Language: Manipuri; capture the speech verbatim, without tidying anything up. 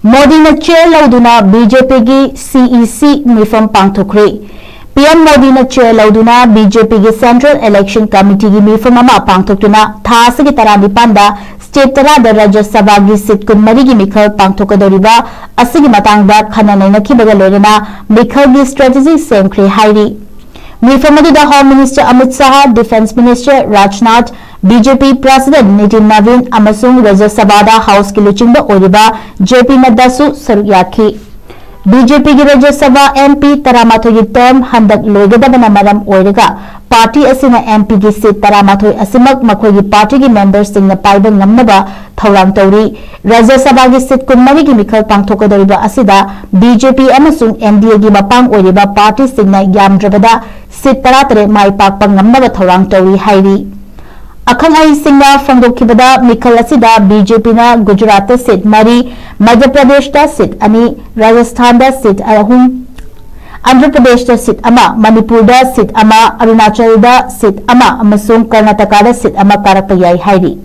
ꯃꯣꯗꯤꯅ ꯆꯦꯌꯔ ꯂꯧꯗꯨꯅ ꯕꯤ ꯖꯦ ꯄꯤꯒꯤ ꯁꯤ ꯏ ꯁꯤ ꯃꯤꯐꯝ ꯄꯥꯡꯊꯣꯛꯈ꯭ꯔꯦ꯫ ꯄꯤ ꯑꯦꯝ ꯃꯣꯗꯤꯅ ꯆꯦꯌꯔ ꯂꯧꯗꯨꯅ ꯕꯤ ꯖꯦ ꯄꯤꯒꯤ ꯁꯦꯟꯇ꯭ꯔꯦꯜ ꯏꯂꯦꯛꯁꯟ ꯀꯃꯤꯇꯤꯒꯤ ꯃꯤꯐꯝ ꯑꯃ ꯄꯥꯡꯊꯣꯛꯇꯨꯅ ꯊꯥ ꯑꯁꯤꯒꯤ ꯇꯔꯥꯅꯤꯄꯥꯟꯗ ꯁ꯭ꯇꯦꯠ ꯇꯔꯥꯗ ꯔꯥꯖ꯭ꯌ ꯁꯚꯥꯒꯤ ꯁꯤꯠ ꯀꯨꯟꯃꯔꯤꯒꯤ ꯃꯤꯈꯜ ꯄꯥꯡꯊꯣꯛꯀꯗꯧꯔꯤꯕ ꯑꯁꯤꯒꯤ ꯃꯇꯥꯡꯗ ꯈꯟꯅ ꯅꯩꯅꯈꯤꯕꯒ ꯂꯣꯏꯅꯅ ꯃꯤꯈꯜꯒꯤ ꯁ꯭ꯇ꯭ꯔꯦꯇꯦꯖꯤ ꯁꯦꯝꯈ꯭ꯔꯦ ꯍꯥꯏꯔꯤ꯫ ꯃꯤꯐꯝ ꯑꯗꯨꯗ home minister Amit Shah, defence minister Rajnath, B J P president Nitin Nabin ꯑꯃꯁꯨꯡ ꯔꯥꯖ꯭ꯌ ꯁꯚꯥꯗ ꯍꯥꯎꯁꯀꯤ ꯂꯨꯆꯤꯡꯕ ꯑꯣꯏꯔꯤꯕ ꯖꯦ ꯄꯤ ꯅꯗ꯭ꯗꯥꯁꯨ ꯁꯔꯨꯛ ꯌꯥꯈꯤ꯫ ꯕꯤ ꯖꯦ ꯄꯤꯒꯤ ꯔꯥꯖ꯭ꯌ ꯁꯚꯥ ꯑꯦꯝ ꯄꯤ ꯇꯔꯥꯃꯥꯊꯣꯏꯒꯤ ꯇꯔꯝ ꯍꯟꯗꯛ ꯂꯣꯏꯒꯗꯕꯅ ꯃꯔꯝ ꯑꯣꯏꯔꯒ ꯄꯥꯔꯇꯤ ꯑꯁꯤꯅ ꯑꯦꯝ ꯄꯤꯒꯤ ꯁꯤꯠ ꯇꯔꯥꯃꯥꯊꯣꯏ ꯑꯁꯤꯃꯛ ꯃꯈꯣꯏꯒꯤ ꯄꯥꯔꯇꯤꯒꯤ ꯃꯦꯝꯕꯔꯁꯤꯡꯅ ꯄꯥꯏꯕ ꯉꯝꯅꯕ ꯊꯧꯔꯥꯡ ꯇꯧꯔꯤ꯫ ꯔꯥꯖ꯭ꯌ ꯁꯚꯥꯒꯤ ꯁꯤꯠ ꯀꯨꯟꯃꯔꯤꯒꯤ ꯃꯤꯈꯜ ꯄꯥꯡꯊꯣꯛꯀꯗꯧꯔꯤꯕ ꯑꯁꯤꯗ ꯕꯤ ꯖꯦ ꯄꯤ ꯑꯃꯁꯨꯡ ꯑꯦꯟ ꯗꯤ ꯑꯦꯒꯤ ꯃꯄꯥꯡ ꯑꯣꯏꯔꯤꯕ ꯄꯥꯔꯇꯤꯁꯤꯡꯅ ꯌꯥꯝꯗ꯭ꯔꯕꯗ ꯁꯤꯠ ꯇꯔꯥꯇꯔꯦꯠ ꯃꯥꯏ ꯄꯥꯛꯄ ꯉꯝꯅꯕ ꯊꯧꯔꯥꯡ ꯇꯧꯔꯤ ꯍꯥꯏꯔꯤ꯫ ꯑꯈꯪ ꯑꯍꯩꯁꯤꯡꯅ ꯐꯣꯡꯗꯣꯛꯈꯤꯕꯗ ꯃꯤꯈꯜ ꯑꯁꯤꯗ ꯕꯤ ꯖꯦ ꯄꯤꯅ ꯒꯨꯖꯔꯥꯠꯇ ꯁꯤꯠ ꯃꯔꯤ, ꯃꯙ꯭ꯌ ꯄ꯭ꯔꯗꯦꯁꯇ ꯁꯤꯠ ꯑꯅꯤ, ꯔꯥꯖꯁꯊꯥꯟꯗ ꯁꯤꯠ ꯑꯍꯨꯝ, ꯑꯟꯙ꯭ꯔ ꯄ꯭ꯔꯗꯦꯁꯇ ꯁꯤꯠ ꯑꯃ, ꯃꯅꯤꯄꯨꯔꯗ ꯁꯤꯠ ꯑꯃ, ꯑꯔꯨꯅꯥꯆꯜꯗ ꯁꯤꯠ ꯑꯃ ꯑꯃꯁꯨꯡ ꯀꯔꯅꯥꯇꯀꯥꯗ ꯁꯤꯠ ꯑꯃ ꯀꯥꯔꯛꯄ ꯌꯥꯏ ꯍꯥꯏꯔꯤ꯫